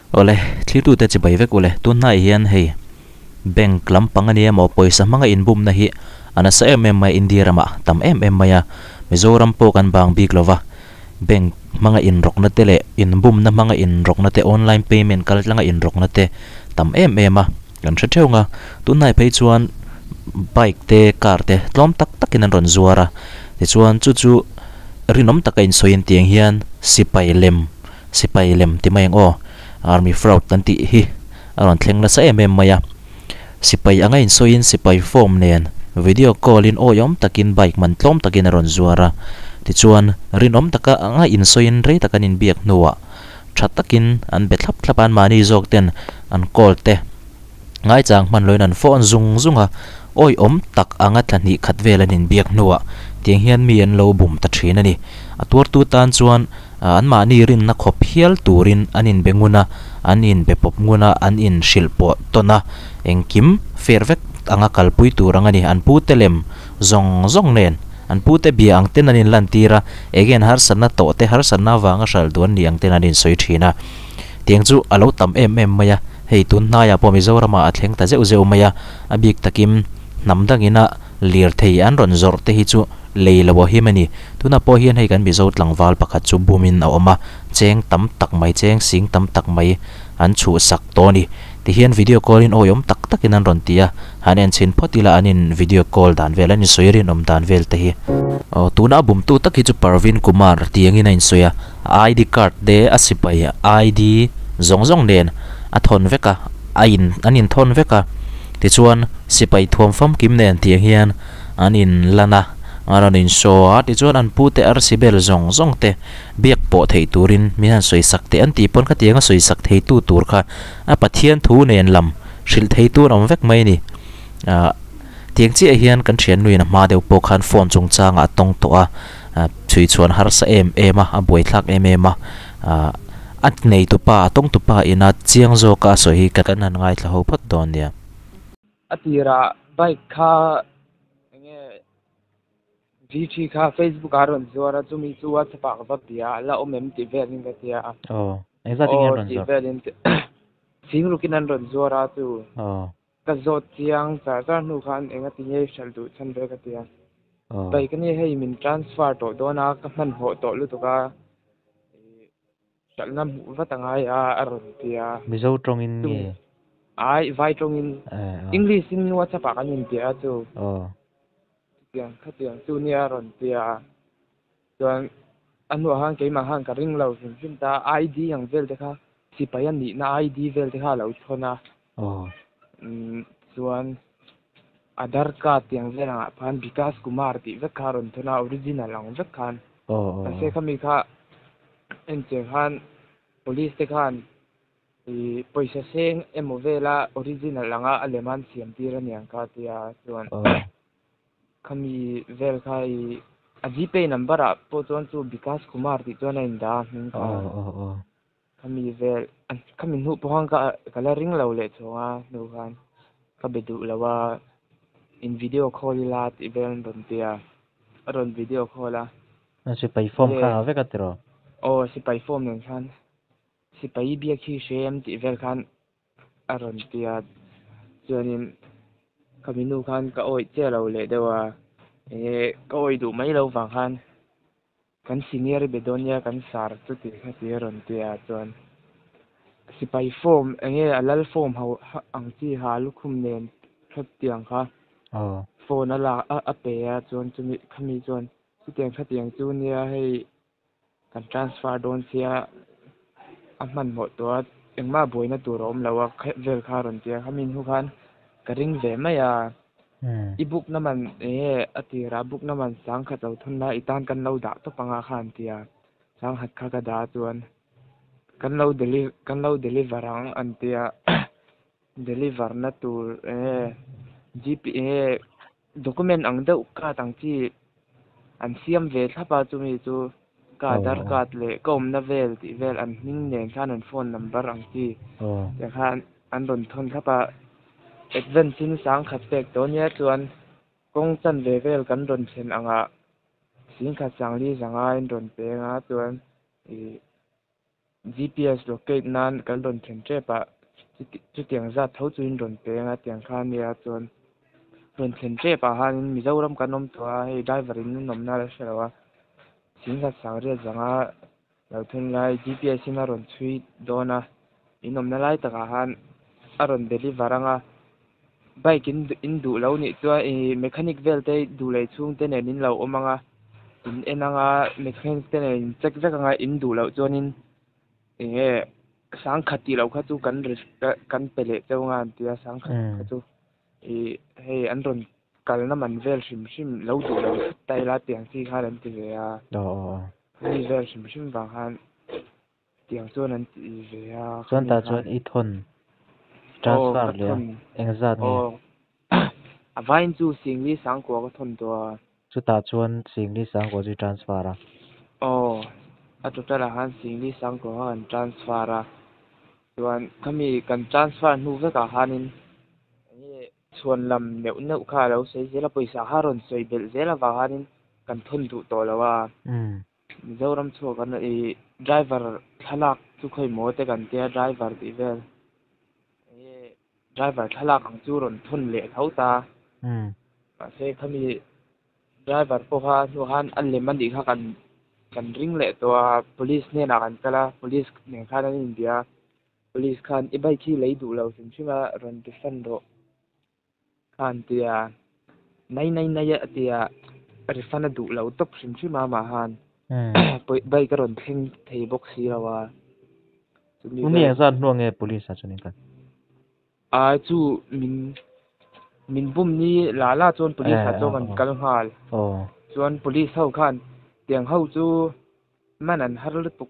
Awle, thlirtute chibai vek ule. Tunhnaiah hian hei bank lampang a nia maw pawisa hmanga inbumna hi a nasa em em mai a, India ramah tam em em mai a, Mizoram pawh kan bang bik lova, bank hmanga inrawkna te leh inbumna hmanga inrawkna te, online payment kal tlanga inrawkna te tam em em a, kan hre theuh ang a. Tunhnai phei chuan bike te car te tlawm tak takin an rawn zuar a, tichuan chu chu rinawm taka insawiin tiang hian sipai lem Sipai lem ti mai ang aw, Army fraud kan tih hi a rawn thleng nasa em em mai a. Sipai anga insawiin sipai form nen video call in awihawm takin bike man tlawm takin a rawn zuar a. Tichuan, rinawm taka anga insawiin rei tak an inbiak hnuah tha takin an be thlap thlap a, anmahni zawk ten an call te ngaichang hman loin an phone zung zung a, awihawm tak anga thla hnih khat vel an inbiak hnuah tiang hian mi an lo bum ta thin a ni. A tuartu tan chuan Anmahni rinna khawp hial turin an inbe ngun a, an inbe pawp ngun a, an inhrilh pawh tawn a, engkim fair vek anga kalpui tur ang a ni. An pute lem zawng zawng nen, an pute bia ang ten an inlantir a, enge an harsatna tawh te, harsatna avanga hralh duh an nih ang ten an insawi thin a. Tiang chu a lo tam em em mai a, hei tun hnaiah pawh Mizoramah a thleng ta zeuh zeuh mai a, a bik takin hnam dangina lirthei an rawn zawrh te hi chu lei lo a him a ni. Tunah pawh hian hei kan Mizo tlangval pakhat chu bumin a awm a, cheng tam tak mai, cheng sing tam tak mai an chhuhsak tawh a ni. Tihian video call in awihawm tak takin an rawn ti a, han en chhin phawt ila an in video call dan vel, an insawi rinawm dan vel te hi. Aw, tuna a bumtu tak hi chu Parveen Kumar tiangin a insawi a, a ID card te a sipai ID zawng zawng nen a thawn vek a, a in an inthawn vek a, tichuan sipai thuam famkim nen tiang hian an in lan a, an rawn in show a, tichuan an pute arsi bel zawng zawng te biak pawh theih turin min han sawi sak teh an tih pawn khatiang a sawi sak thei tu tur kha a Pathian thu nen lam hrilh thei tur awm vek mai a ni. Ahh tiang chiah hian kan thiannuin a hma deuh pawh khan phone chungchangah a tawng tawh a, chhui chhuan harsa em em a, a buaithlak em em a, ahh a neitupa a tawngtupa ina chiang zawka a sawi hi kan han ngaithla ho phawt dawn nia. A tirah bike kha enge GT kha Facebook ah a rawn zuar a, chumi chu WhatsApp ah ka va bia a, la awm em tih velin ka tia a. Aw, engzat in nge an rawn tih zuar? velin sing rukin an rawn zuar a chu. Aw. Ka zawt chiang char char hnu khan enga ti nge i hralh duh chhan ve ka tia. Aw. Bike ania hei min transfer tawh dawn a, ka hmanhmawh tawh lutuk a, Hralhna hmuh vat a ngai a, a rawn ti a. Mizo tawngin nge? Ai, vai tawngin. English in WhatsApp ah kan inti a chu. Aw. Chutiang khatiang chu nia a rawn ti a. Chuan a hnuah khan keimah khan ka ring lo hrim hrim ta a, ID ang vel te kha sipai a nihna ID vel te kha a lo thawn a. Aw. Chuan Aadhar card tiang vel angah khan Vikas Kumar tih vek kha a rawn thawn a, original ang vek khan. Aw aw. Mahse khami kha encheng khan police te khan ih pawisa seng emaw vela original anga a lem an siam tir aniang kha tia chuan khami vel kha ih a gpay number ah pawh chuan chu Vikas Kumar tih chuan a indah a hming kha. Aw aw aw. Khami vel khami hnuh pawh khan ka ka la ring lo leh chhawng a hnu khan ka be duh lo a in video call ila tih vel an rawn ti a a rawn video call a. A sipai form kha a vek a tiraw? Aw sipai form nen khan sipai biak hi hre em tih vel khan a rawn ti a chuanin khami nu khan ka awih chiah lo leh deuh a enge ka awih duh mai lo vang khan. Kan senior i be dawn nia kan sar chu tih kha ti a rawn ti a chuan sipai form enge a lal form ho ang chi ha lukhum nen thlawt tiang kha phone a lak a pe a chuan chumi khami chuan chutiang khatiang chu nia hei kan transfer dawn sia a hmanhmawh tawh a engmah buaina tur a awm lo a vel kha a rawn ti a khami hnu khan ka ring ve mai a. I book na man enge a tirah book na man sangkhat lo thun la i tan kan lo dah tawp anga kha an ti a, sangkhat kha ka dah chuan kan lo deli kan lo deliver ang an ti a, deliver na tur enge gp enge document ang deuh card ang chi an siam ve thlap a chumi chu ka aadhar card leh ka awmna vel tih vel an hming nen khan an phone number ang chi te khan an rawn thawn thlap a. Advance in sangkhat pek tawh nia chuan kawng chanve vel kan rawn thlen angah singkhat sangli zanga in rawn peng a chuan ih. GPS locate nan kan rawn thlen tep ah chutiang zat tho chu in rawn pe anga tiang kha ania chuan rawn thlen tep ah khanin Mizoram kan awm tawh a hei driver in an awmna la hre lo a singkhat sangriat zanga lo thun lai GPS in a rawn chhui dawn a in awmna lai takah khan a rawn deliver anga bike in in duh lo nih chuan ih mechanic vel te duh leh chhung te nen in lo awm anga in en anga mechanic te nen in check vek anga in duh loh chuanin eng nge sangkhat tih loh kha chu kan kan pe leh cheu anga an ti a sangkhat kha chu ih hei an rawn kalna man vel hrim hrim lo duh lo thut ta ila tiang chi khan an ti ve a mi vel hrim hrim vang khan tiang chuan an ti ve a Chuan tah chuan i thawn transfer leh a engzat nge? A vaiin chu Singli Sangkua ka thawn tawh a. Chutah chuan Singli Sangkua chu i transfer a? Aw, a total ah khan Singli Sangkua kha kan transfer a. Chuan khami kan transfer hnu vekah khanin enge chhuan lam neuh neuh kha a lo sawi zel a, pawisa kha a rawn sawi belh zel avang khanin kan thawn duh tawh lo a. Mizoram chhuak an ih driver thlalak chu khawi maw te kan tia driver tih vel enge driver thlalak ang chu rawn thawn leh tho ta mahse khami driver pawh kha hnuah khan a lem a nih kha kan kan ring leh tawh a police hnenah kan kal a police nen khan an inbia a police khan i bike hi lei duh lo hrim hrim a rawn refund rawh. Kha an ti a, nai nai nai a ti a, refund a duh lo tawp hrim hrim a amah khan bike a rawn thleng thei bawk si lo a. Chumi vel. Engzat hnuah nge police ah chuan in kal? A chu min min bum ni la la chuan police ah chuan kan kal nghal. Chuan police ho khan tiang ho chu man an har lutuk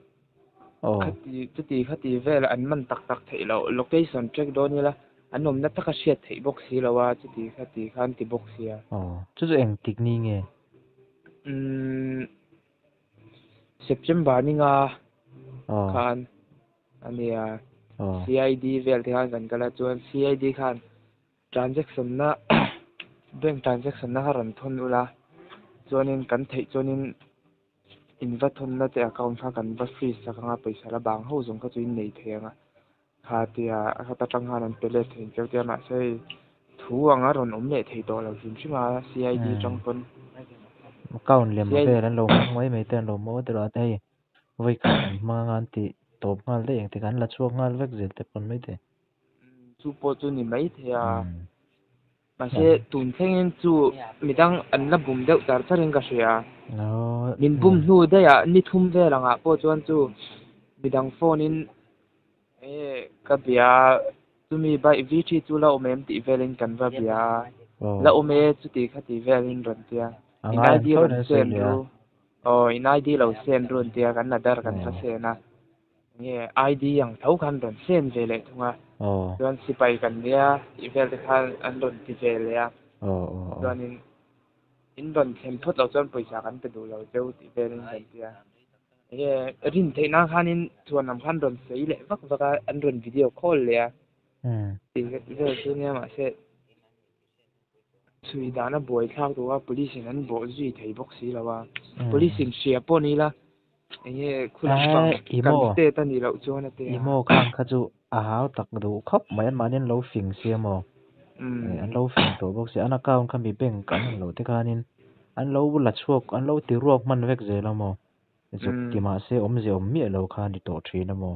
khati chuti khati vel an man tak tak theih loh location track dawn ila an awmna taka hriat theih bawk si lo a chuti khati khan ti bawk sia. Aw chu chu eng tik ni nge? Umm September ni nga khan a nia CID vel te khan kan kal a chuan CID khan Transaction na bank transaction na kha rawn thawn ula chuanin kan theih chuanin In va thawnna te account kha kan va freeze sak anga pawisa la bang ho zawng kha chu in nei thei anga kha tia heta tang khan an pe let thei ang cheu tia mahse hei thu anga rawn awm leh thei tawh lo hrim hrim a CID tang pawn Account lem vel an lo hmang mai mai te an lo maw deuh a hei vawi khat an hmang anga an tih tawp nghal daih ang tikhan la chhuak nghal vek zel te pawn mai thei. Chu pawh chu ni mai thei a. Mahse, tun thlengin chu midang an la bum deuh char charin ka hria. Min bum hnu daihah ni thum vel angah pawh chuan chu midang phone in ka bia a, chumi bike V3 chu la awm em tih velin kan va bia a, la awm e chuti khati velin rawn tia, in ID rawn send ru, aw in ID lo send ru an tia kan Aadhaar kan va send a. Nge ID ang tho khan rawn sen ve leh thung a, chuan sipai kan nia tih vel te khan an rawn ti ve leh a, chuanin in rawn thlen phawt loh chuan pawisa kan pe duh lo cheu tih velin kan ti a. Nge rin theih nan khanin chhuan lam khan rawn sawi leh vak vak a, an rawn video call leh a tih vel chu nia mahse chhui dan a buai thlak duh a, police in an bawh zui thei bawk si lo a, police in hria pawh ni ila Enge khulam pang kan state a nih loh chuan a tia. Imo khan kha chu a hau tak duh khawp mai an mahni an lo fing sia maw an lo fing tawh bawk sia an account kha mi bank an han loh te khanin an lo la chhuak an lo ti ruak hman vek zel a maw zuk ti mahse awmze awm miah lo kha a ni tawh thin a maw.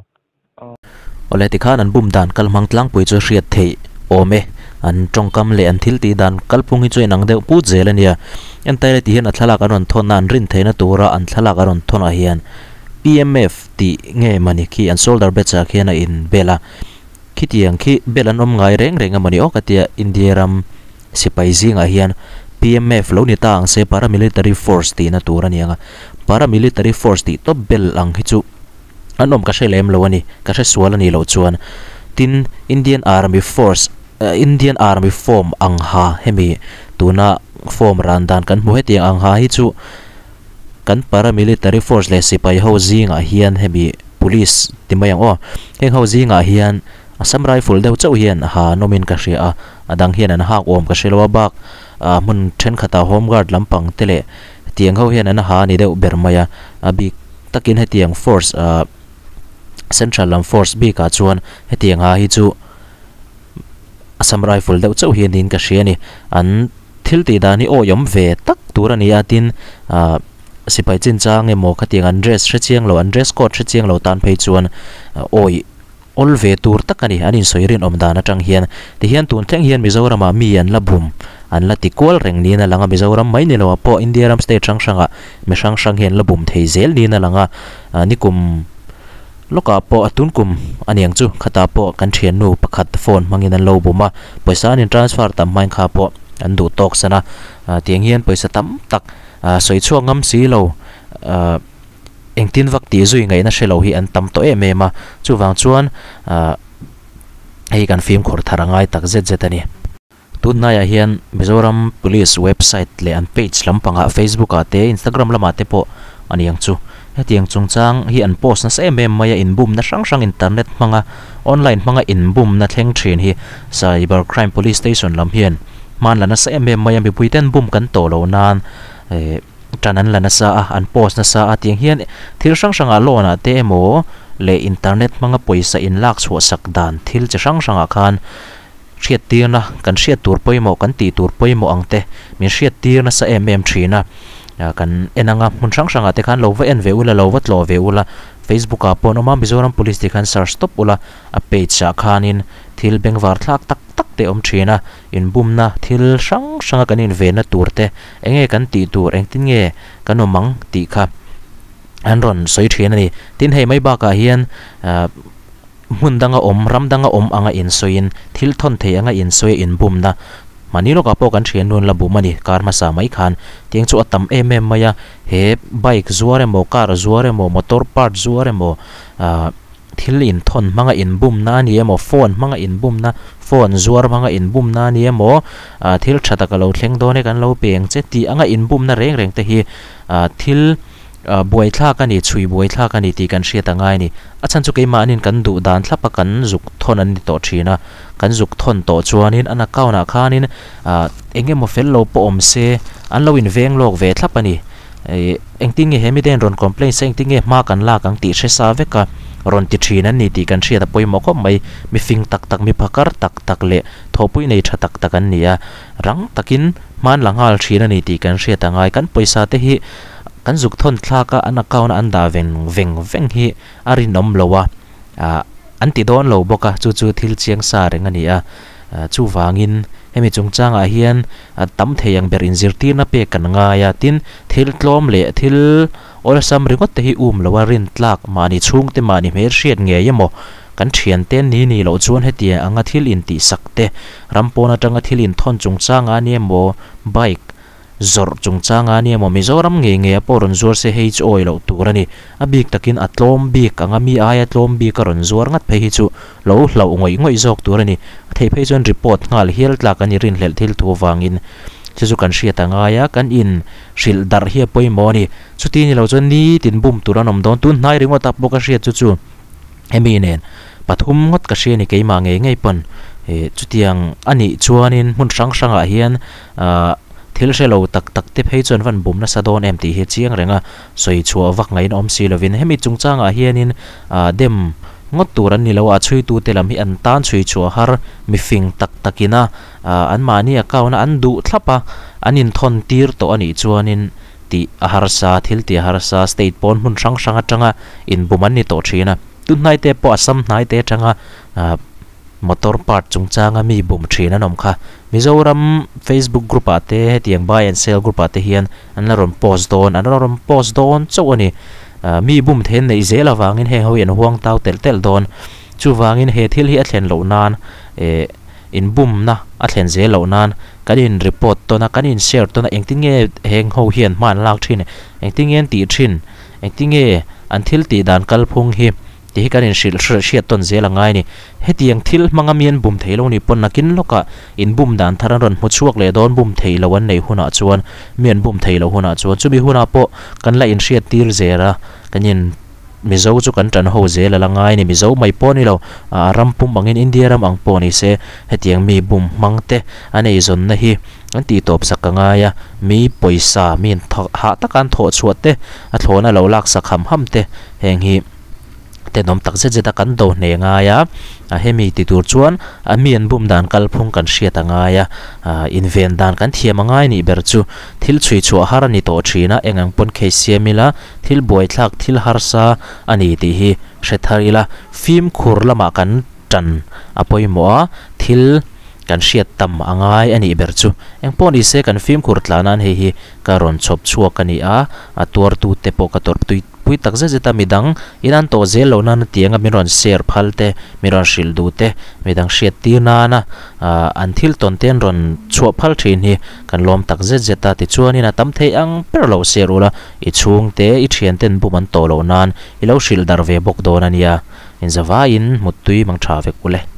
Awle tikhan an bum dan kal hmang tlangpui chu hriat theih awm e. An tawngkam leh an thil tih dan kalphung hi chu inang deuh put zel a nia. Entaile tih hian a thlalak an rawn thawn a, an rin theihna tura an thlalak a rawn thawn ah hian PMF tih nge mawni khi an shoulder badge ah khian a in bel a. Khitiang khi bel an awm ngai reng reng a mawni aw ka tia India ram sipai zingah hian PMF lo ni ta ang se Paramilitary Force tihna tur a ni ang a. Paramilitary Force tih tawp bel ang hi chu An awm ka hre lem lo a ni, ka hre sual a nih loh chuan. Tin, Indian Army Force, Indian Army form ang ha hemi tuna form ran dan kan hmu hetiang ang ha hi chu kan paramilitary force leh sipai ho zingah hian hemi police ti mai ang aw, heng ho zingah hian Assam Rifle deuh chauh hian ha an awmin ka hria a, a dang hian an hak awm ka hre lo a bak hmun thenkhatah home guard lampang te leh tiang ho hian an ha a ni deuh ber mai a, a bik. Takin hetiang force ah Central lam force bikah chuan hetiang ha hi chu Assam Rifle deuh chauh hi niin ka hria a ni. An thil tih dan hi awih awm ve tak tur a ni a, tin ah sipai chinchang emaw khatiang an dress hre chiang lo an dress code hre chiang lo tan phei chuan awih awl ve tur tak a ni. An insawi rinawm dan atang hian tihian tun thleng hian Mizoramah mi an la bum an la ti kual reng niin a lang a, Mizoram mai ni loah pawh India ram state hrang hrangah mi hrang hrang hian la bum thei zel niin a lang a, nikum lawkah pawh a tun kum a niang chu khatah pawh kan thiannu pakhat phone hmangin an lo bum a, pawisa an in transfer tam hmain kha pawh an duh tawk san a, tiang hian pawisa tam tak sawi chhuak ngam si lo engtin vak tih zui ngaihna hre lo hi an tam tawh em em a, chuvang chuan hei kan fimkhur thar a ngai tak zet zet a ni. Tun hnaiah hian Mizoram Police website leh an page lampangah Facebook ah te Instagram lamah te pawh a ni ang chu. Hetiang chungchang hi an post nasa em em mai a, inbumna hrang hrang internet hmanga online hmanga inbumna thleng thin hi Cyber Crime Police Station lam hian hman la nasa em em mai a, mipui ten bum kan tawh loh nan eh tan an la nasa a, an post nasa a, tiang hian thil hrang hrangah loan ah te emaw leh internet hmanga pawisa inlak chhuah sak dan thil chi hrang hrangah khan Hriattirna, kan hriat tur pawimawh, kan tih tur pawimawh ang te min hriattir nasa em em thin a. Kan en anga hmun hrang hrangah te khan lo va en ve ula, lo va tlawh ve ula, Facebook ah pawh an awm a, Mizoram Police tih khan search tawp ula, a page ah khanin thil bengvar thlak tak tak te awm thin a, inbumna thil hrang hranga kan invenna tur te, enge kan tih tur, engtin nge kan awm ang tih kha an rawn sawi thin a ni. Tin, hei mai bakah hian Hmun danga awm, ram danga awm anga insawiin, thil thawn thei anga insawi a inbumna. Mahni lawkah pawh kan thian nun la bum a ni, car hmasa mai khan. Tiang chu a tam em em mai a, he bike zuar emaw, car zuar emaw, motor part zuar emaw, ah thil inthawn hmanga inbumna a ni emaw, phone hmanga inbumna, phone zuar hmanga inbumna a ni emaw, ah thil tha tak a lo thleng dawn e kan lo pe ang che tih anga inbumna reng reng te hi ah thil Buaithlak a ni, chhui buaithlak a ni tih kan hriat a ngai a ni. A chhan chu keimahnin kan duh dan thlap a kan zuk thawn an ni tawh thin a, kan zuk thawn tawh chuanin an account ah khanin eng emaw fel lo pawh awm se an lo inveng lawk ve thlap a ni. Engtin nge he mite in rawn complain se engtin nge hma kan lak ang tih hre sa vek a rawn ti thin an ni tih kan hriat a pawimawh khawp mai. Mi fing tak tak, mi phakar tak tak leh thawhpui nei tha tak tak an ni a, rang takin hman la nghal thin a ni tih kan hriat a ngai. Kan pawisa te hi Kan zuk thawn thlak a, an account a an dah veng veng veng hi a rinawm lo a, ah an ti dawn lo bawk a, chu chu thil chiang sa reng a ni a. Chuvangin hemi chungchangah hian tam thei ang ber inzirtirna pek kan ngai a, tin thil tlawm leh thil awlsam ringawt te hi um lo a rintlak mahni chhungte mahni hmelhriat ngei emaw kan thiante ni ni loh chuan hetiang anga thil intihsak te ram pawn atanga thil inthawn chungchangah a ni emaw bike Zawrh chungchanga ania maw Mizoram ngei ngei a pawh rawn zuar se hei chu awi loh tur a ni. A bik takin a tlawm bik anga mi aia tlawm bik a rawn zuar ngat phei hi chu lo hlauh ngawih ngawih zawk tur a ni. A theih phei chuan report nghal hial tlak a ni rinhlelh thil thu avangin chu chu kan hriat a ngai a, kan in hrilh darh hi a pawimawh a ni. Chuti ni lo chuan nitin bum tur an awm dawn. Tun hnai ringawt a pawh ka hriat chu chu hemi nen pathum ngawt ka hria a ni keimah ngei ngei pawn chutiang a nih chuanin hmun hrang hrangah hian Ahh thil hre lo tak tak te phei chuan van bum nasa dawn em tih hi a chiang reng a, sawi chhuah vak ngaihna awm si lovin hemi chungchangah hianin ahh dem ngawt tur an ni lo a, a chhuitute lam hi an tan chhui chhuah har mifing tak takina ahh anmahni account a an duh thlap a, an inthawn tir tawh a nih chuanin tih a harsa, thil tih a harsa, state pawn hmun hrang hrang atanga inbum an ni tawh thin a, tunhnaite pawh Assam hnaite atanga ahh. Motor part chungchanga mi bum thin an awm kha. Mizoram Facebook group ah te hetiang buy and sell group ah te hian an la rawn post dawn an la rawn post dawn chauh a ni. Mi bum thei an neih zel avangin heng ho hi an huang tau telh telh dawn. Chuvangin he thil hi a thlen loh nan eh inbumna a thlen zel loh nan kan in report tawn a kan in share tawn a engtin nge heng ho hian hma an lak thin engtin nge an tih thin engtin nge an thil tih dan kalphung hi Tih hi kan inhrilh hriat tawn zel a ngai a ni. Hetiang thil hmanga mi an bum thei lo ni pawn nakin lawkah inbum dan thar an rawn hmu chhuak leh dawn bum thei lo an neih hunah chuan mi an bum thei lo hunah chuan chumi hunah pawh kan la inhriat tir zel a, kan in Mizo chu kan tan ho zel a la ngai a ni. Mizo mai pawh a ni lo, a ram pum angin India ram ang pawh ni se hetiang mi bum hmang te an eizawnna hi an tih tawp sak ka ngai a, mi pawisa mi hah taka an thawh chhuah te a thlawhna lo laksak ham ham te heng hi. Tenawm tak zet zet a kan do hneh ngai a, hemi ti tur chuan a mi an bum dan kalphung kan hriat a ngai a, inven dan kan thiam a ngai nih ber chu thil chhui chhuah har a ni tawh thin a, eng ang pawn case siam ila thil buaithlak thil harsa a ni tih hi hre thar ila fimkhur lamah kan tan a pawimawh a, thil kan hriat tam a ngai a nih ber chu. Engpawh ni se kan fimkhur tlan nan hei hi ka rawn chhawp chhuak a ni a, a tuartute pawh ka tawrh tui pui tak zet zet a, midang in an tawh zel loh nana tianga min rawn share phal te, min rawn hrilh duh te, midang hriat tir nana ah an thil tawn te an rawn chhuah phal thin hi kan lawm tak zet zet a, tichuanin a tam thei ang ber lo share ula, i chhungte, i thianten bum an tawh loh nan i lo hrilh darh ve bawk dawn a nia. Inzavaiin muttui mang tha vek ule.